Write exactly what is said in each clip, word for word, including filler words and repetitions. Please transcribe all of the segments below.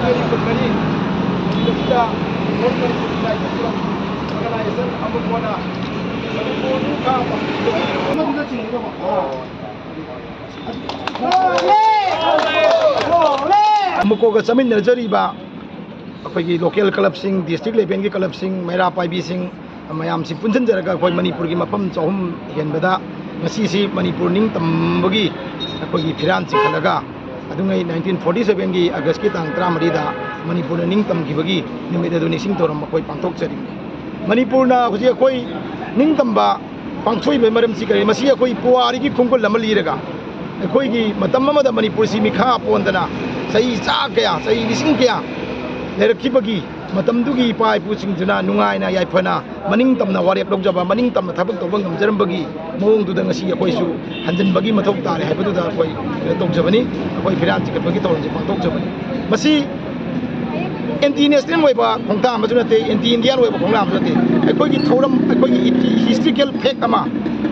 ꯀꯔꯤ ꯀꯨꯟꯃꯔꯤ ꯃꯁꯤꯗ North Manipur United Club Organization ꯑꯃꯨꯛ ꯍꯟꯅ ꯃꯅꯤꯄꯨꯔ ꯅꯤꯡꯈꯥ ꯄꯥꯡꯊꯣꯛꯄꯒꯤ ꯑꯃꯗꯨꯗ ꯆꯤꯡꯒꯗꯕ꯫ ꯑꯃꯨꯛꯀꯣꯒ ꯆꯠꯃꯤꯟꯅꯖꯔꯤꯕ ꯑꯩꯈꯣꯏꯒꯤ local clubꯁꯤꯡ, district levelꯒꯤ clubꯁꯤꯡ, ꯃꯩꯔꯥ ꯄꯥꯏꯕꯤꯁꯤꯡ, ꯃꯌꯥꯝꯁꯤ ꯄꯨꯟꯁꯤꯟꯖꯔꯒ ꯑꯩꯈꯣꯏ ꯃꯅꯤꯄꯨꯔꯒꯤ ꯃꯐꯝ ꯆꯍꯨꯝ ꯍꯦꯟꯕꯗ ꯉꯁꯤꯁꯤ ꯃꯅꯤꯄꯨꯔ ꯅꯤꯡꯇꯝꯕꯒꯤ ꯑꯩꯈꯣꯏꯒꯤ ꯐꯤꯔꯥꯟ ꯆꯤꯡꯈꯠꯂꯒ, ꯑꯗꯨꯉꯩ nineteen forty sevenꯒꯤ Augustꯀꯤ ꯇꯥꯡ ꯇꯔꯥꯃꯔꯤꯗ ꯃꯅꯤꯄꯨꯔꯅ ꯅꯤꯡꯇꯝꯈꯤꯕꯒꯤ ꯅꯨꯃꯤꯠ ꯑꯗꯨ ꯅꯤꯡꯁꯤꯡ ꯊꯧꯔꯝ ꯑꯩꯈꯣꯏ ꯄꯥꯡꯊꯣꯛꯆꯔꯤꯕꯅꯤ꯫ ꯃꯅꯤꯄꯨꯔꯅ ꯍꯧꯖꯤꯛ ꯑꯩꯈꯣꯏ ꯅꯤꯡꯇꯝꯕ ꯄꯥꯡꯊꯣꯛꯏꯕꯒꯤ ꯃꯔꯝꯁꯤ ꯀꯔꯤ? ꯃꯁꯤ ꯑꯩꯈꯣꯏ ꯄꯨꯋꯥꯔꯤꯒꯤ ꯈꯣꯡꯒꯨꯜ ꯑꯃ ꯂꯤꯔꯒ, ꯑꯩꯈꯣꯏꯒꯤ ꯃꯇꯝ ꯑꯃꯗ ꯃꯅꯤꯄꯨꯔꯁꯤ ꯃꯤꯈꯥ ꯄꯣꯟꯗꯅ ꯆꯍꯤ ꯆꯥ ꯀꯌꯥ, ꯆꯍꯤ ꯂꯤꯁꯤꯡ ꯀꯌꯥ ꯂꯩꯔꯛꯈꯤꯕꯒꯤ, ꯃꯇꯝꯗꯨꯒꯤ ꯏꯄꯥ ꯏꯄꯨꯁꯤꯡꯗꯨꯅ ꯅꯨꯡꯉꯥꯏꯅ ꯌꯥꯏꯐꯅ ꯃꯅꯤꯡ ꯇꯝꯅ ꯋꯥꯔꯦꯞ ꯂꯧꯖꯕ, ꯃꯅꯤꯡ ꯇꯝꯅ ꯊꯕꯛ ꯇꯧꯕ ꯉꯝꯖꯔꯝꯕꯒꯤ ꯃꯑꯣꯡꯗꯨꯗ ꯉꯁꯤ ꯑꯩꯈꯣꯏꯁꯨ ꯍꯟꯖꯤꯟꯕꯒꯤ ꯃꯊꯧ ꯇꯥꯔꯦ ꯍꯥꯏꯕꯗꯨꯗ ꯑꯩꯈꯣꯏ ꯀꯩꯅꯣ ꯇꯧꯖꯕꯅꯤ꯫ ꯑꯩꯈꯣꯏ ꯐꯤꯔꯥꯟ ꯆꯤꯡꯈꯠꯄꯒꯤ ꯊꯧꯔꯝꯁꯤ ꯄꯥꯡꯊꯣꯛꯆꯕꯅꯤ꯫ ꯃꯁꯤ anti national ꯑꯣꯏꯕ ꯈꯣꯡꯊꯥꯡ ꯑꯃꯁꯨ ꯅꯠꯇꯦ, anti Indian ꯑꯣꯏꯕ ꯈꯣꯡꯊꯥꯡ ꯑꯃꯁꯨ ꯅꯠꯇꯦ꯫ ꯑꯩꯈꯣꯏꯒꯤ ꯊꯧꯔꯝ, ꯑꯩꯈꯣꯏꯒꯤ historical fact ꯑꯃ,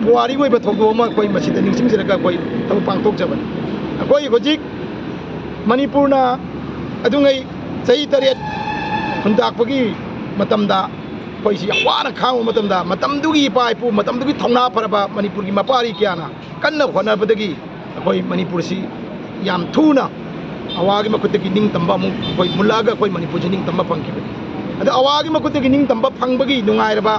ꯄꯨꯋꯥꯔꯤ ꯑꯣꯏꯕ ꯊꯧꯗꯣꯛ ꯑꯃ ꯑꯩꯈꯣꯏ ꯃꯁꯤꯗ ꯅꯤꯡꯁꯤꯡꯖꯔꯒ ꯑꯩꯈꯣꯏ ꯊꯕꯛ ꯄꯥꯡꯊꯣꯛꯆꯕꯅꯤ꯫ ꯑꯩꯈꯣꯏ ꯍꯧꯖꯤꯛ ꯃꯅꯤꯄꯨꯔꯅ ꯑꯗꯨꯉꯩ ꯆꯍꯤ ꯇꯔꯦꯠ ꯈꯨꯟꯇꯥꯛꯄꯒꯤ ꯃꯇꯝꯗ ꯑꯩꯈꯣꯏꯁꯤ ꯌꯥꯝ ꯋꯥꯅ ꯈꯥꯡꯕ ꯃꯇꯝꯗ, ꯃꯇꯝꯗꯨꯒꯤ ꯏꯄꯥ ꯏꯄꯨ, ꯃꯇꯝꯗꯨꯒꯤ ꯊꯧꯅꯥ ꯐꯔꯕ ꯃꯅꯤꯄꯨꯔꯒꯤ ꯃꯄꯥꯔꯤ ꯀꯌꯥꯅ ꯀꯟꯅ ꯍꯣꯠꯅꯕꯗꯒꯤ ꯑꯩꯈꯣꯏ ꯃꯅꯤꯄꯨꯔꯁꯤ ꯌꯥꯝ ꯊꯨꯅ ꯑꯋꯥꯒꯤ ꯃꯈꯨꯠꯇꯒꯤ ꯅꯤꯡꯇꯝꯕ ꯑꯃꯨꯛ ꯑꯩꯈꯣꯏ ꯃꯨꯜꯂꯛꯑꯒ ꯑꯩꯈꯣꯏ ꯃꯅꯤꯄꯨꯔꯁꯤ ꯅꯤꯡꯇꯝꯕ ꯐꯪꯈꯤꯕꯅꯤ꯫ ꯑꯗ ꯑꯋꯥꯒꯤ ꯃꯈꯨꯠꯇꯒꯤ ꯅꯤꯡꯇꯝꯕ ꯐꯪꯕꯒꯤ ꯅꯨꯡꯉꯥꯏꯔꯕ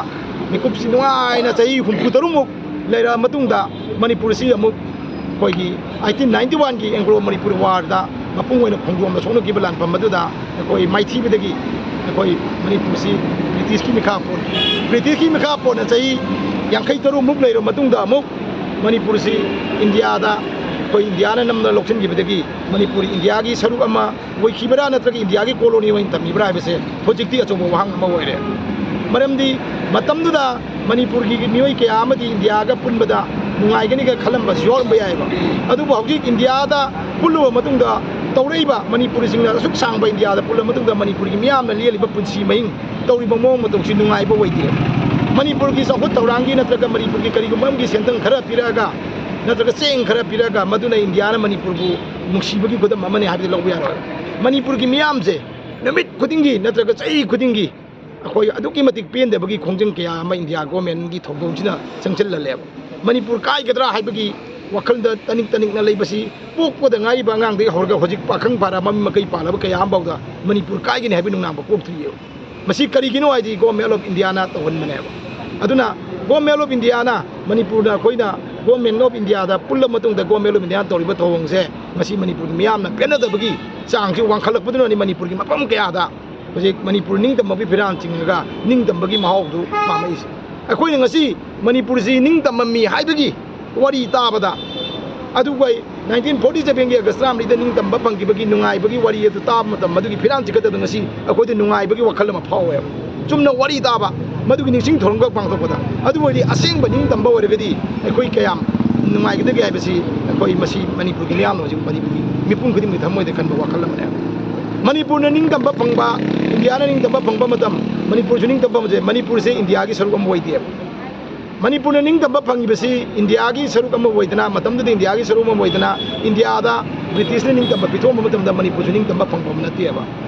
ꯃꯤꯀꯨꯞꯁꯤ ꯅꯨꯡꯉꯥꯏꯅ ꯆꯍꯤ ꯍꯨꯝꯐꯨ ꯇꯔꯨꯛꯃꯨꯛ ꯂꯩꯔꯕ ꯃꯇꯨꯡꯗ ꯃꯅꯤꯄꯨꯔꯁꯤ ꯑꯃꯨꯛ ꯑꯩꯈꯣꯏꯒꯤ eighteen ninety oneꯒꯤ Anglo Manipur warꯗ ꯃꯄꯨꯡ ꯑꯣꯏꯅ ꯈꯣꯡꯖꯣꯝꯗ ꯁꯣꯛꯅꯈꯤꯕ ꯂꯥꯟꯐꯝ ꯑꯗꯨꯗ ꯑꯩꯈꯣꯏ ꯃꯥꯏꯊꯤꯕꯗꯒꯤ ꯑꯩꯈꯣꯏ ꯃꯅꯤꯄꯨꯔꯁꯤ Britishꯀꯤ ꯃꯤꯈꯥ ꯄꯣꯟꯈꯤ꯫ Britishꯀꯤ ꯃꯤꯈꯥ ꯄꯣꯟꯅ ꯆꯍꯤ ꯌꯥꯡꯈꯩ ꯇꯔꯨꯛꯃꯨꯛ ꯂꯩꯔꯕ ꯃꯇꯨꯡꯗ ꯑꯃꯨꯛ ꯃꯅꯤꯄꯨꯔꯁꯤ ꯏꯟꯗꯤꯌꯥꯗ, ꯑꯩꯈꯣꯏ ꯏꯟꯗꯤꯌꯥꯅ ꯅꯝꯅ ꯂꯧꯁꯤꯟꯈꯤꯕꯗꯒꯤ ꯃꯅꯤꯄꯨꯔ ꯏꯟꯗꯤꯌꯥꯒꯤ ꯁꯔꯨꯛ ꯑꯃ ꯑꯣꯏꯈꯤꯕ꯭ꯔꯥ ꯅꯠꯇ꯭ꯔꯒ ꯏꯟꯗꯤꯌꯥꯒꯤ colony ꯑꯣꯏꯅ ꯊꯝꯈꯤꯕ꯭ꯔꯥ ꯍꯥꯏꯕꯁꯦ ꯍꯧꯖꯤꯛꯇꯤ ꯑꯆꯧꯕ ꯋꯥꯍꯪ ꯑꯃ ꯑꯣꯏꯔꯦ꯫ ꯃꯔꯝꯗꯤ ꯃꯇꯝꯗꯨꯗ ꯃꯅꯤꯄꯨꯔꯒꯤ ꯃꯤꯑꯣꯏ ꯀꯌꯥ ꯑꯃꯗꯤ ꯏꯟꯗꯤꯌꯥꯒ ꯄꯨꯟꯕꯗ ꯅꯨꯡꯉꯥꯏꯒꯅꯤꯒ ꯈꯜꯂꯝꯕꯁꯨ ꯌꯥꯎꯔꯝꯕ ꯌꯥꯏꯑꯕ꯫ ꯑꯗꯨꯕꯨ ꯍꯧꯖꯤꯛ ꯏꯟꯗꯤꯌꯥꯗ ꯄꯨꯜꯂꯨꯕ ꯃꯇꯨꯡꯗ, ꯇꯧꯔꯛꯏꯕ ꯃꯅꯤꯄꯨꯔꯤꯁꯤꯡꯅ ꯑꯁꯨꯛ ꯁꯥꯡꯕ ꯏꯟꯗꯤꯌꯥꯗ ꯄꯨꯜꯂꯕ ꯃꯇꯨꯡꯗ ꯃꯅꯤꯄꯨꯔꯒꯤ ꯃꯤꯌꯥꯝꯅ ꯂꯦꯜꯂꯤꯕ ꯄꯨꯟꯁꯤ ꯃꯍꯤꯡ, ꯇꯧꯔꯤꯕ ꯃꯑꯣꯡ ꯃꯇꯧꯁꯤ ꯅꯨꯡꯉꯥꯏꯕ ꯑꯣꯏꯗꯦ꯫ ꯃꯅꯤꯄꯨꯔꯒꯤ ꯆꯥꯎꯈꯠ ꯊꯧꯔꯥꯡꯒꯤ ꯅꯠꯇ꯭ꯔꯒ ꯃꯅꯤꯄꯨꯔꯒꯤ ꯀꯔꯤꯒꯨꯝꯕ ꯑꯃꯒꯤ ꯁꯦꯟꯊꯪ ꯈꯔ ꯄꯤꯔꯛꯑꯒ, ꯅꯠꯇ꯭ꯔꯒ ꯆꯦꯡ ꯈꯔ ꯄꯤꯔꯛꯑꯒ, ꯃꯗꯨꯅ ꯏꯟꯗꯤꯌꯥꯅ ꯃꯅꯤꯄꯨꯔꯕꯨ ꯅꯨꯡꯁꯤꯕꯒꯤ ꯈꯨꯗꯝ ꯑꯃꯅꯤ ꯍꯥꯏꯕꯗꯤ ꯂꯧꯕ ꯌꯥꯔꯣꯏ꯫ ꯃꯅꯤꯄꯨꯔꯒꯤ ꯃꯤꯌꯥꯝꯁꯦ ꯅꯨꯃꯤꯠ ꯈꯨꯗꯤꯡꯒꯤ ꯅꯠꯇ꯭ꯔꯒ ꯆꯍꯤ ꯈꯨꯗꯤꯡꯒꯤ ꯑꯩꯈꯣꯏ ꯑꯗꯨꯛꯀꯤ ꯃꯇꯤꯛ ꯄꯦꯟꯗꯕꯒꯤ ꯈꯣꯡꯖꯪ ꯀꯌꯥ ꯑꯃ ꯏꯟꯗꯤꯌꯥ ꯒꯣꯔꯃꯦꯟꯒꯤ ꯊꯧꯗꯣꯛꯁꯤꯅ ꯆꯪꯁꯤꯜꯍꯜꯂꯦꯕ꯫ ꯃꯅꯤꯄꯨꯔ ꯀꯥꯏꯒꯗ꯭ꯔꯥ ꯍꯥꯏꯕꯒꯤ ꯋꯥꯈꯜꯗ ꯇꯅꯤꯛ ꯇꯅꯤꯛꯅ ꯂꯩꯕꯁꯤ ꯄꯣꯛꯄꯗ ꯉꯥꯏꯔꯤꯕ ꯑꯉꯥꯡꯗꯒꯤ ꯍꯧꯔꯒ ꯍꯧꯖꯤꯛ ꯄꯥꯈꯪ ꯐꯥꯔꯕ ꯃꯃꯤꯠ ꯃꯀꯩ ꯄꯥꯜꯂꯕ ꯀꯌꯥ ꯑꯃꯐꯥꯎꯗ ꯃꯅꯤꯄꯨꯔ ꯀꯥꯏꯒꯅꯤ ꯍꯥꯏꯕꯒꯤ ꯅꯨꯡꯅꯥꯡꯕ ꯄꯣꯛꯇ꯭ꯔꯤꯑꯕ꯫ ꯃꯁꯤ ꯀꯔꯤꯒꯤꯅꯣ ꯍꯥꯏꯗꯤ Government of Indiaꯅ ꯇꯧꯍꯟꯕꯅꯦꯕ꯫ ꯑꯗꯨꯅ Government of Indiaꯅ ꯃꯅꯤꯄꯨꯔꯗ ꯑꯩꯈꯣꯏꯅ Government of Indiaꯗ ꯄꯨꯜꯂ ꯃꯇꯨꯡꯗ Government of Indiaꯅ ꯇꯧꯔꯤꯕ ꯊꯧꯑꯣꯡꯁꯦ ꯉꯁꯤ ꯃꯅꯤꯄꯨꯔꯒꯤ ꯃꯤꯌꯥꯝꯅ ꯄꯦꯟꯅꯗꯕꯒꯤ ꯆꯥꯡꯁꯤ ꯋꯥꯡꯈꯠꯂꯛꯄꯗꯨꯅꯅꯤ ꯃꯅꯤꯄꯨꯔꯒꯤ ꯃꯐꯝ ꯀꯌꯥꯗ ꯍꯧꯖꯤꯛ ꯃꯅꯤꯄꯨꯔ ꯅꯤꯡꯇꯝꯕꯒꯤ ꯐꯤꯔꯥꯜ ꯆꯤꯡꯉꯒ ꯅꯤꯡꯇꯝꯕꯒꯤ ꯃꯍꯥꯎꯗꯨ ꯄꯥꯝꯃꯛꯏꯁꯦ꯫ ꯑꯩꯈꯣꯏꯅ ꯉꯁꯤ ꯃꯅꯤꯄꯨꯔꯁꯤ ꯅꯤꯡꯇꯝꯕ ꯃꯤ ꯍꯥꯏꯕꯒꯤ ꯋꯥꯔꯤ ꯇꯥꯕꯗ, ꯑꯗꯨꯒ nineteen forty sevenꯒꯤ August ꯇꯔꯥꯃꯔꯤꯗ ꯅꯤꯡꯇꯝꯕ ꯐꯪꯈꯤꯕꯒꯤ ꯅꯨꯡꯉꯥꯏꯕꯒꯤ ꯋꯥꯔꯤ ꯑꯗꯨ ꯇꯥꯕ ꯃꯇꯝ, ꯃꯗꯨꯒꯤ ꯐꯤꯔꯥꯜ ꯆꯤꯡꯈꯠꯇꯗ ꯉꯁꯤ ꯑꯩꯈꯣꯏꯗ ꯅꯨꯡꯉꯥꯏꯕꯒꯤ ꯋꯥꯈꯜ ꯑꯃ ꯐꯥꯎꯋꯦꯕ꯫ ꯆꯨꯝꯅ ꯋꯥꯔꯤ ꯇꯥꯕ, ꯃꯗꯨꯒꯤ ꯅꯤꯡꯁꯤꯡ ꯊꯧꯔꯝꯈꯛ ꯄꯥꯡꯊꯣꯛꯄꯗ, ꯑꯗꯨ ꯑꯣꯏꯔꯗꯤ ꯑꯁꯦꯡꯕ ꯅꯤꯡꯇꯝꯕ ꯑꯣꯏꯔꯒꯗꯤ ꯑꯩꯈꯣꯏ ꯀꯌꯥꯝ ꯅꯨꯡꯉꯥꯏꯒꯗꯒꯦ ꯍꯥꯏꯕꯁꯤ ꯑꯩꯈꯣꯏ ꯃꯁꯤ ꯃꯅꯤꯄꯨꯔꯒꯤ ꯃꯤꯌꯥꯝꯅ ꯍꯧꯖꯤꯛ ꯃꯅꯤꯄꯨꯔꯒꯤ ꯃꯤꯄꯨꯝ ꯈꯨꯗꯤꯡꯃꯛꯀꯤ ꯊꯃꯣꯏꯗ ꯈꯟꯕ ꯋꯥꯈꯜ ꯑꯃꯅꯦ꯫ ꯃꯅꯤꯄꯨꯔꯅ ꯅꯤꯡꯇꯝꯕ ꯐꯪꯕ, ꯏꯟꯗꯤꯌꯥꯅ ꯅꯤꯡꯇꯝꯕ ꯐꯪꯕ ꯃꯇꯝ, ꯃꯅꯤꯄꯨꯔꯁꯨ ꯅꯤꯡꯇꯝꯕ ꯐꯪꯕꯁꯦ, ꯃꯅꯤꯄꯨꯔꯁꯦ ꯏꯟꯗꯤꯌꯥꯒꯤ ꯁꯔꯨꯛ ꯑꯃ ꯑꯣꯏꯗꯦꯕ꯫ ꯃꯅꯤꯄꯨꯔꯅ ꯅꯤꯡꯇꯝꯕ ꯐꯪꯉꯤꯕꯁꯤ ꯏꯟꯗꯤꯌꯥꯒꯤ ꯁꯔꯨꯛ ꯑꯃ ꯑꯣꯏꯗꯅ, ꯃꯇꯝꯗꯨꯗ ꯏꯟꯗꯤꯌꯥꯒꯤ ꯁꯔꯨꯛ ꯑꯃ ꯑꯣꯏꯗꯅ, ꯏꯟꯗꯤꯌꯥꯗ ꯕ꯭ꯔꯤꯇꯤꯁꯅ ꯅꯤꯡꯇꯝꯕ ꯄꯤꯊꯣꯛꯑꯝꯕ ꯃꯇꯝꯗ ꯃꯅꯤꯄꯨꯔꯁꯨ ꯅꯤꯡꯇꯝꯕ ꯐꯪꯕ ꯅꯠꯇꯦꯕ꯫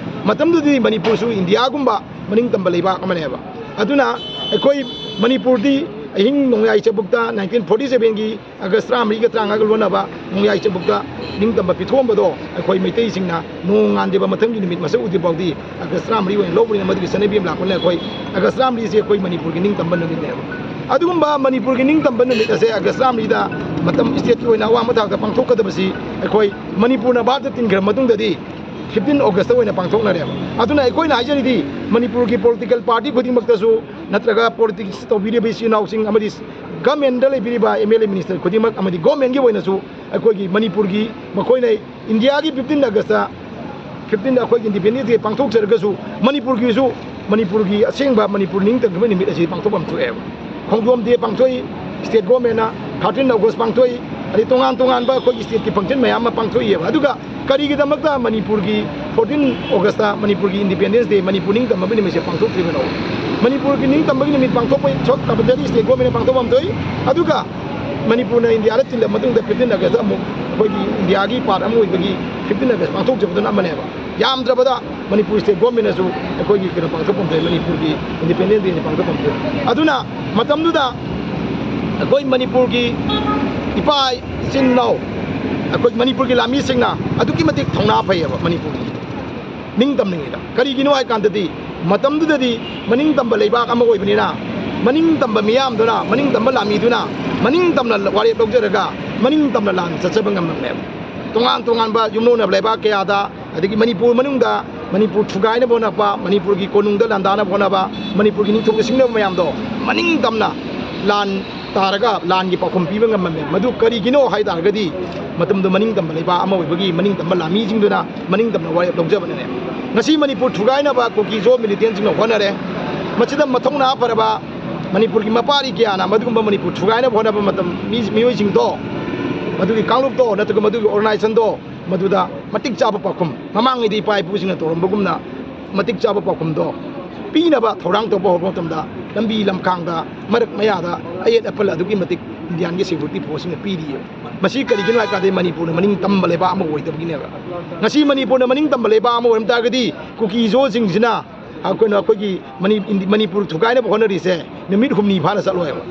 ꯃꯇꯝꯗꯨꯗꯤ ꯃꯅꯤꯄꯨꯔꯁꯨ ꯏꯟꯗꯤꯌꯥꯒꯨꯝꯕ ꯃꯅꯤꯡꯇꯝꯕ ꯂꯩꯕꯥꯛ ꯑꯃꯅꯦꯕ꯫ ꯑꯗꯨꯅ ꯑꯩꯈꯣꯏ ꯃꯅꯤꯄꯨꯔꯗꯤ ꯑꯍꯤꯡ ꯅꯣꯡꯌꯥꯏ ꯆꯕꯨꯛꯇ nineteen forty sevenꯒꯤ August ꯇꯔꯥꯃꯔꯤꯒ ꯇꯔꯥꯃꯉꯥꯒ ꯂꯣꯟꯅꯕ ꯅꯣꯡꯌꯥꯏ ꯆꯕꯨꯛꯇ ꯅꯤꯡꯇꯝꯕ ꯄꯤꯊꯣꯛꯑꯝꯕꯗꯣ ꯑꯩꯈꯣꯏ ꯃꯩꯇꯩꯁꯤꯡꯅ ꯅꯣꯡ ꯉꯥꯟꯗ꯭ꯔꯤꯕ ꯃꯊꯪꯒꯤ ꯅꯨꯃꯤꯠ ꯃꯁꯛ ꯎꯗ꯭ꯔꯤ ꯐꯥꯎꯗꯤ August ꯇꯔꯥꯃꯔꯤ ꯑꯣꯏꯅ ꯂꯧꯕꯅꯤꯅ ꯃꯗꯨꯒꯤ ꯆꯠꯅꯕꯤ ꯑꯃ ꯂꯥꯛꯄꯅꯤꯅ ꯑꯩꯈꯣꯏ August ꯇꯔꯥꯃꯔꯤꯁꯦ ꯑꯩꯈꯣꯏ ꯃꯅꯤꯄꯨꯔꯒꯤ ꯅꯤꯡꯇꯝꯕ ꯅꯨꯃꯤꯠꯅꯦꯕ꯫ ꯑꯗꯨꯒꯨꯝꯕ ꯃꯅꯤꯄꯨꯔꯒꯤ ꯅꯤꯡꯇꯝꯕ ꯅꯨꯃꯤꯠ ꯑꯁꯦ August ꯇꯔꯥꯃꯔꯤꯗ ꯃꯇꯝ stateꯀꯤ ꯑꯣꯏꯅ ꯑꯋꯥꯡꯕ ꯊꯥꯛꯇ ꯄꯥꯡꯊꯣꯛꯀꯗꯕꯁꯤ ꯑꯩꯈꯣꯏ ꯃꯅꯤꯄꯨꯔꯅ ꯚꯥꯔꯠꯇ ꯇꯤꯟꯈ꯭ꯔ ꯃꯇꯨꯡꯗꯗꯤ fifteen Augustꯇ ꯑꯣꯏꯅ ꯄꯥꯡꯊꯣꯛꯅꯔꯦꯕ꯫ ꯑꯗꯨꯅ ꯑꯩꯈꯣꯏꯅ ꯍꯥꯏꯖꯔꯤꯗꯤ ꯃꯅꯤꯄꯨꯔꯒꯤ political party ꯈꯨꯗꯤꯡꯃꯛꯇꯁꯨ ꯅꯠꯇ꯭ꯔꯒ politics ꯇꯧꯕꯤꯔꯤꯕ ꯏꯆꯤꯜ ꯏꯅꯥꯎꯁꯤꯡ ꯑꯃꯗꯤ governmentꯇ ꯂꯩꯕꯤꯔꯤꯕ MLA minister ꯈꯨꯗꯤꯡꯃꯛ ꯑꯃꯗꯤ governmentꯀꯤ ꯑꯣꯏꯅꯁꯨ ꯑꯩꯈꯣꯏꯒꯤ ꯃꯅꯤꯄꯨꯔꯒꯤ ꯃꯈꯣꯏꯅ ꯏꯟꯗꯤꯌꯥꯒꯤ fifteen Augustꯇ, fifteen ꯑꯩꯈꯣꯏꯒꯤ Independence Day ꯄꯥꯡꯊꯣꯛꯆꯔꯒꯁꯨ ꯃꯅꯤꯄꯨꯔꯒꯤꯁꯨ, ꯃꯅꯤꯄꯨꯔꯒꯤ ꯑꯁꯦꯡꯕ ꯃꯅꯤꯄꯨꯔ ꯅꯤꯡꯇꯝꯈꯤꯕ ꯅꯨꯃꯤꯠ ꯑꯁꯤ ꯄꯥꯡꯊꯣꯛꯐꯝ ꯊꯣꯛꯑꯦꯕ꯫ ꯈꯣꯡꯖꯣꯝ day ꯄꯥꯡꯊꯣꯛꯏ state governmentꯅ, thirteen August ꯄꯥꯡꯊꯣꯛꯏ, ꯑꯗꯩ ꯇꯣꯉꯥꯟ ꯇꯣꯉꯥꯟꯕ ꯑꯩꯈꯣꯏꯒꯤ stateꯀꯤ function ꯃꯌꯥꯝ ꯑꯃ ꯄꯥꯡꯊꯣꯛꯏꯑꯕ꯫ ꯑꯗꯨꯒ ꯀꯔꯤꯒꯤꯗꯃꯛꯇ ꯃꯅꯤꯄꯨꯔꯒꯤ fourteen Augustꯇ ꯃꯅꯤꯄꯨꯔꯒꯤ Independence Day, ꯃꯅꯤꯄꯨꯔ ꯅꯤꯡꯇꯝꯕꯒꯤ ꯅꯨꯃꯤꯠꯁꯦ ꯄꯥꯡꯊꯣꯛꯇ꯭ꯔꯤꯕꯅꯣ? ꯃꯅꯤꯄꯨꯔꯒꯤ ꯅꯤꯡꯇꯝꯕꯒꯤ ꯅꯨꯃꯤꯠ ꯄꯥꯡꯊꯣꯛꯄ ꯁꯣ-, compulsory state governmentꯅ ꯄꯥꯡꯊꯣꯛꯐꯝ ꯊꯣꯛꯏ꯫ ꯑꯗꯨꯒ ꯃꯅꯤꯄꯨꯔꯅ ꯏꯟꯗꯤꯌꯥꯗ ꯇꯤꯜꯂꯕ ꯃꯇꯨꯡꯗ fifteen Augustꯇ ꯑꯃꯨꯛ ꯑꯩꯈꯣꯏꯒꯤ ꯏꯟꯗꯤꯌꯥꯒꯤ part ꯑꯃ ꯑꯣꯏꯕꯒꯤ fifteen August ꯄꯥꯡꯊꯣꯛꯆꯕꯗꯨꯅ ꯑꯃꯅꯦꯕ꯫ ꯌꯥꯝꯗ꯭ꯔꯕꯗ ꯃꯅꯤꯄꯨꯔ ꯁ꯭ꯇꯦꯠ ꯒꯣꯔꯃꯦꯟꯅꯁꯨ ꯑꯩꯈꯣꯏꯒꯤ ꯀꯩꯅꯣ ꯄꯥꯡꯊꯣꯛꯐꯝ ꯊꯣꯛꯑꯦ, ꯃꯅꯤꯄꯨꯔꯒꯤ ꯏꯟꯗꯤꯄꯦꯟꯗꯦꯟꯁ ꯗꯦꯁꯦ ꯄꯥꯡꯊꯣꯛꯐꯝ ꯊꯣꯛꯑꯦ꯫ ꯑꯗꯨꯅ ꯃꯇꯝꯗꯨꯗ ꯑꯩꯈꯣꯏ ꯃꯅꯤꯄꯨꯔꯒꯤ ꯏꯄꯥ ꯏꯆꯤꯟ ꯏꯅꯥꯎ, ꯑꯩꯈꯣꯏ ꯃꯅꯤꯄꯨꯔꯒꯤ ꯂꯥꯟꯃꯤꯁꯤꯡꯅ ꯑꯗꯨꯛꯀꯤ ꯃꯇꯤꯛ ꯊꯧꯅꯥ ꯐꯩꯌꯦꯕ ꯃꯅꯤꯄꯨꯔꯒꯤ ꯅꯤꯡꯇꯝꯅꯤꯡꯉꯤꯗ꯫ ꯀꯔꯤꯒꯤꯅꯣ ꯍꯥꯏ ꯀꯥꯟꯗꯗꯤ ꯃꯇꯝꯗꯨꯗꯗꯤ ꯃꯅꯤꯡ ꯇꯝꯕ ꯂꯩꯕꯥꯛ ꯑꯃ ꯑꯣꯏꯕꯅꯤꯅ, ꯃꯅꯤꯡ ꯇꯝꯕ ꯃꯤꯌꯥꯝꯗꯨꯅ, ꯃꯅꯤꯡ ꯇꯝꯕ ꯂꯥꯟꯃꯤꯗꯨꯅ ꯃꯅꯤꯡ ꯇꯝꯅ ꯋꯥꯔꯦꯞ ꯂꯧꯖꯔꯒ ꯃꯅꯤꯡ ꯇꯝꯅ ꯂꯥꯟ ꯆꯠꯆꯕ ꯉꯝꯃꯝꯃꯦꯕ꯫ ꯇꯣꯉꯥꯟ ꯇꯣꯉꯥꯟꯕ ꯌꯨꯝꯂꯣꯟꯅꯕ ꯂꯩꯕꯥꯛ ꯀꯌꯥꯗ, ꯑꯗꯒꯤ ꯃꯅꯤꯄꯨꯔ ꯃꯅꯨꯡꯗ ꯃꯅꯤꯄꯨꯔ ꯊꯨꯒꯥꯏꯅꯕ ꯍꯣꯠꯅꯕ, ꯃꯅꯤꯄꯨꯔꯒꯤ ꯀꯣꯅꯨꯡꯗ ꯂꯥꯟꯗꯥꯅꯕ ꯍꯣꯠꯅꯕ, ꯃꯅꯤꯄꯨꯔꯒꯤ ꯅꯤꯡꯊꯧꯗ ꯁꯤꯡꯅꯕ ꯃꯌꯥꯝꯗꯣ ꯃꯅꯤꯡ ꯇꯝꯅ ꯂꯥꯟ ꯇꯥꯔꯒ ꯂꯥꯟꯒꯤ ꯄꯥꯎꯈꯨꯝ ꯄꯤꯕ ꯉꯝꯃꯝꯃꯦ꯫ ꯃꯗꯨ ꯀꯔꯤꯒꯤꯅꯣ ꯍꯥꯏ ꯇꯥꯔꯒꯗꯤ, ꯃꯇꯝꯗꯨ ꯃꯅꯤꯡ ꯇꯝꯕ ꯂꯩꯕꯥꯛ ꯑꯃ ꯑꯣꯏꯕꯒꯤ ꯃꯅꯤꯡ ꯇꯝꯕ ꯂꯥꯟꯃꯤꯁꯤꯡꯗꯨꯅ ꯃꯅꯤꯡ ꯇꯝꯅ ꯋꯥꯔꯦꯞ ꯂꯧꯖꯕꯅꯅꯦ꯫ ꯉꯁꯤ ꯃꯅꯤꯄꯨꯔ ꯊꯨꯒꯥꯏꯅꯕ ꯀꯨꯀꯤ ꯖꯣ ꯃꯤꯂꯤꯇꯦꯟꯁꯤꯡꯅ ꯍꯣꯠꯅꯔꯦ꯫ ꯃꯁꯤꯗ ꯃꯊꯧꯅꯥ ꯐꯔꯕ ꯃꯅꯤꯄꯨꯔꯒꯤ ꯃꯄꯥꯔꯤ ꯀꯌꯥꯅ ꯃꯗꯨꯒꯨꯝꯕ ꯃꯅꯤꯄꯨꯔ ꯊꯨꯒꯥꯏꯅꯕ ꯍꯣꯠꯅꯕ ꯃꯇꯝ ꯃꯤ-, ꯃꯤꯑꯣꯏꯁꯤꯡꯗꯣ, ꯃꯗꯨꯒꯤ ꯀꯥꯡꯂꯨꯞꯇꯣ ꯅꯠꯇ꯭ꯔꯒ ꯃꯗꯨꯒꯤ ꯑꯣꯔꯒꯅꯥꯏꯖꯦꯁꯟꯗꯣ, ꯃꯗꯨꯗ ꯃꯇꯤꯛ ꯆꯥꯕ ꯄꯥꯎꯈꯨꯝ, ꯃꯃꯥꯡꯉꯩꯗꯤ ꯏꯄꯥ ꯏꯄꯨꯁꯤꯡꯅ ꯇꯧꯔꯝꯕꯒꯨꯝꯅ ꯃꯇꯤꯛ ꯆꯥꯕ ꯄꯥꯎꯈꯨꯝꯗꯣ ꯄꯤꯅꯕ ꯊꯧꯔꯥꯡ ꯇꯧꯕ ꯍꯧꯔꯛꯄ ꯃꯇꯝꯗ, ꯂꯝꯕꯤ ꯂꯝꯈꯥꯡꯗ, ꯃꯔꯛ ꯃꯌꯥꯗ ꯑꯌꯦꯠ ꯑꯄꯜ ꯑꯗꯨꯛꯀꯤ ꯃꯇꯤꯛ ꯏꯟꯗꯤꯌꯥꯟꯒꯤ ꯁꯦꯀ꯭ꯌꯨꯔꯤꯇꯤ ꯐꯣꯔꯁꯁꯤꯡꯅ ꯄꯤꯔꯤꯑꯕ꯫ ꯃꯁꯤ ꯀꯔꯤꯒꯤꯅꯣ ꯍꯥꯏ ꯀꯥꯟꯗ ꯃꯅꯤꯄꯨꯔꯅ ꯃꯅꯤꯡ ꯇꯝꯕ ꯂꯩꯕꯥꯛ ꯑꯃ ꯑꯣꯏꯗꯕꯒꯤꯅꯦꯕ꯫ ꯉꯁꯤ ꯃꯅꯤꯄꯨꯔꯅ ꯃꯅꯤꯡ ꯇꯝꯕ ꯂꯩꯕꯥꯛ ꯑꯃ ꯑꯣꯏꯔꯝ ꯇꯥꯔꯒꯗꯤ ꯀꯨꯀꯤ ꯖꯣꯁꯤꯡꯁꯤꯅ ꯑꯩꯈꯣꯏꯅ ꯑꯩꯈꯣꯏꯒꯤ ꯃꯅꯤ-, ꯏꯟꯗꯤ-, ꯃꯅꯤꯄꯨꯔ ꯊꯨꯒꯥꯏꯅꯕ ꯍꯣꯠꯅꯔꯤꯁꯦ ꯅꯨꯃꯤꯠ ꯍꯨꯝꯅꯤ ꯐꯥꯅ ꯆꯠꯂꯣꯏꯕ꯫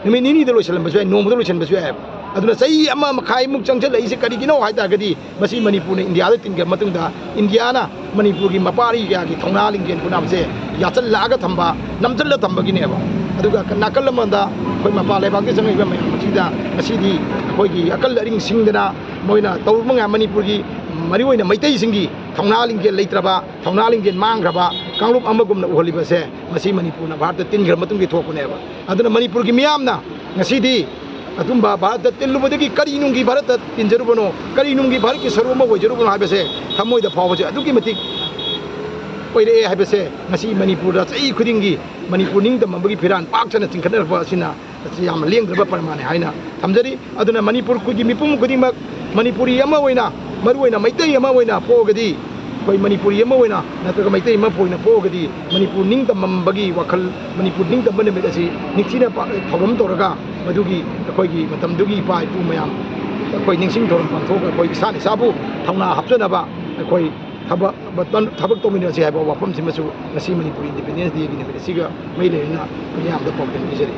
ꯅꯨꯃꯤꯠ ꯅꯤꯅꯤꯗ ꯂꯣꯏꯁꯤꯜꯂꯝꯕꯁꯨ ꯌꯥꯏ, ꯅꯣꯡꯃꯗ ꯂꯣꯏꯁꯤꯟꯕꯁꯨ ꯌꯥꯏꯕ꯫ ꯑꯗꯨꯅ ꯆꯍꯤ ꯑꯃ ꯃꯈꯥꯏꯃꯨꯛ ꯆꯪꯁꯤꯜꯂꯛꯏꯁꯦ ꯀꯔꯤꯒꯤꯅꯣ ꯍꯥꯏ ꯇꯥꯔꯒꯗꯤ, ꯃꯁꯤ ꯃꯅꯤꯄꯨꯔꯅ ꯏꯟꯗꯤꯌꯥꯗ ꯇꯤꯟꯈ꯭ꯔ ꯃꯇꯨꯡꯗ ꯏꯟꯗꯤꯌꯥꯅ ꯃꯅꯤꯄꯨꯔꯒꯤ ꯃꯄꯥꯔꯤ ꯀꯌꯥꯒꯤ ꯊꯧꯅꯥ ꯂꯤꯡꯖꯦꯜ ꯄꯨꯝꯅꯃꯛꯁꯦ ꯌꯥꯆꯜꯂꯛꯑꯒ ꯊꯝꯕ, ꯅꯝꯁꯤꯜꯂ ꯊꯝꯕꯒꯤꯅꯦꯕ꯫ ꯑꯗꯨꯒ ꯅꯥꯀꯜ ꯑꯃꯗ ꯑꯩꯈꯣꯏ ꯃꯄꯥꯟ ꯂꯩꯕꯥꯛꯇ ꯆꯪꯉꯛꯏꯕ ꯃꯌꯥꯝ ꯑꯁꯤꯗ ꯉꯁꯤꯗꯤ ꯑꯩꯈꯣꯏꯒꯤ ꯑꯀꯜ ꯑꯔꯤꯡ ꯁꯤꯡꯗꯅ ꯃꯣꯏꯅ ꯇꯧꯔꯨꯕ ꯃꯌꯥꯝ, ꯃꯅꯤꯄꯨꯔꯒꯤ ꯃꯔꯨꯑꯣꯏꯅ ꯃꯩꯇꯩꯁꯤꯡꯒꯤ ꯊꯧꯅꯥ ꯂꯤꯡꯖꯦꯜ ꯂꯩꯇ꯭ꯔꯕ, ꯊꯧꯅꯥ ꯂꯤꯡꯖꯦꯜ ꯃꯥꯡꯈ꯭ꯔꯕ ꯀꯥꯡꯂꯨꯞ ꯑꯃꯒꯨꯝꯅ ꯎꯍꯜꯂꯤꯕꯁꯦ, ꯃꯁꯤ ꯃꯅꯤꯄꯨꯔꯅ ꯚꯥꯔꯠꯇ ꯇꯤꯟꯈ꯭ꯔ ꯃꯇꯨꯡꯗꯒꯤ ꯊꯣꯛꯄꯅꯦꯕ꯫ ꯑꯗꯨꯅ ꯃꯅꯤꯄꯨꯔꯒꯤ ꯃꯤꯌꯥꯝꯅ ꯉꯁꯤꯗꯤ ꯑꯗꯨꯝꯕ ꯚꯥꯔꯠꯇ ꯇꯤꯜꯂꯨꯕꯗꯒꯤ ꯀꯔꯤ ꯅꯨꯡꯒꯤ ꯚꯥꯔꯠꯇ ꯇꯤꯟꯖꯔꯨꯕꯅꯣ, ꯀꯔꯤ ꯅꯨꯡꯒꯤ ꯚꯥꯔꯠꯀꯤ ꯁꯔꯨꯛ ꯑꯃ ꯑꯣꯏꯖꯔꯨꯕꯅꯣ ꯍꯥꯏꯕꯁꯦ ꯊꯃꯣꯏꯗ ꯐꯥꯎꯕꯁꯦ ꯑꯗꯨꯛꯀꯤ ꯃꯇꯤꯛ ꯑꯣꯏꯔꯛꯑꯦ ꯍꯥꯏꯕꯁꯦ ꯉꯁꯤ ꯃꯅꯤꯄꯨꯔꯗ ꯆꯍꯤ ꯈꯨꯗꯤꯡꯒꯤ ꯃꯅꯤꯄꯨꯔ ꯅꯤꯡꯇꯝꯕꯒꯤ ꯐꯤꯔꯥꯟ ꯄꯥꯛ ꯁꯟꯅ ꯆꯤꯡꯈꯠꯅꯔꯛꯄ ꯑꯁꯤꯅ ꯃꯁꯤ ꯌꯥꯝꯅ ꯂꯦꯡꯗ꯭ꯔꯕ ꯄ꯭ꯔꯃꯥꯟꯅꯤ ꯍꯥꯏꯅ ꯊꯝꯖꯔꯤ꯫ ꯑꯗꯨꯅ ꯃꯅꯤꯄꯨꯔꯒꯤ ꯃꯤꯄꯨꯝ ꯈꯨꯗꯤꯡꯃꯛ ꯃꯅꯤꯄꯨꯔꯤ ꯑꯃ ꯑꯣꯏꯅ, ꯃꯔꯨꯑꯣꯏꯅ ꯃꯩꯇꯩ ꯑꯃ ꯑꯣꯏꯅ ꯄꯣꯛꯑꯒꯗꯤ, ꯑꯩꯈꯣꯏ ꯃꯅꯤꯄꯨꯔꯤ ꯑꯃ ꯑꯣꯏꯅ ꯅꯠꯇ꯭ꯔꯒ ꯃꯩꯇꯩ ꯑꯃ ꯑꯣꯏꯅ ꯄꯣꯛꯑꯒꯗꯤ ꯃꯅꯤꯄꯨꯔ ꯅꯤꯡꯇꯝꯕꯒꯤ ꯋꯥꯈꯜ, ꯃꯅꯤꯄꯨꯔ ꯅꯤꯡꯇꯝꯕ ꯅꯨꯃꯤꯠ ꯑꯁꯤ ꯅꯤꯡꯊꯤꯅ ꯄꯥ-, ꯊꯧꯔꯝ ꯇꯧꯔꯒ ꯃꯗꯨꯒꯤ ꯑꯩꯈꯣꯏꯒꯤ ꯃꯇꯝꯗꯨꯒꯤ ꯏꯄꯥ ꯏꯄꯨ ꯃꯌꯥꯝ ꯑꯩꯈꯣꯏ ꯅꯤꯡꯁꯤꯡ ꯊꯧꯔꯝ ꯄꯥꯡꯊꯣꯛꯑꯒ ꯑꯩꯈꯣꯏ ꯏꯁꯥꯅ ꯏꯁꯥꯕꯨ ꯊꯧꯅꯥ ꯍꯥꯞꯆꯅꯕ ꯑꯩꯈꯣꯏ ꯊꯕꯛ ꯕꯇꯟ, ꯊꯕꯛ ꯇꯧꯃꯤꯟꯅꯁꯤ ꯍꯥꯏꯕ ꯋꯥꯐꯝꯁꯤꯃꯁꯨ ꯉꯁꯤ ꯃꯅꯤꯄꯨꯔ Independence Day ꯒꯤ ꯅꯨꯃꯤꯠ ꯑꯁꯤꯒ ꯃꯔꯤ ꯂꯩꯅꯅ ꯃꯤꯌꯥꯝꯗ ꯄꯥꯎꯗꯝ ꯄꯤꯖꯔꯤ꯫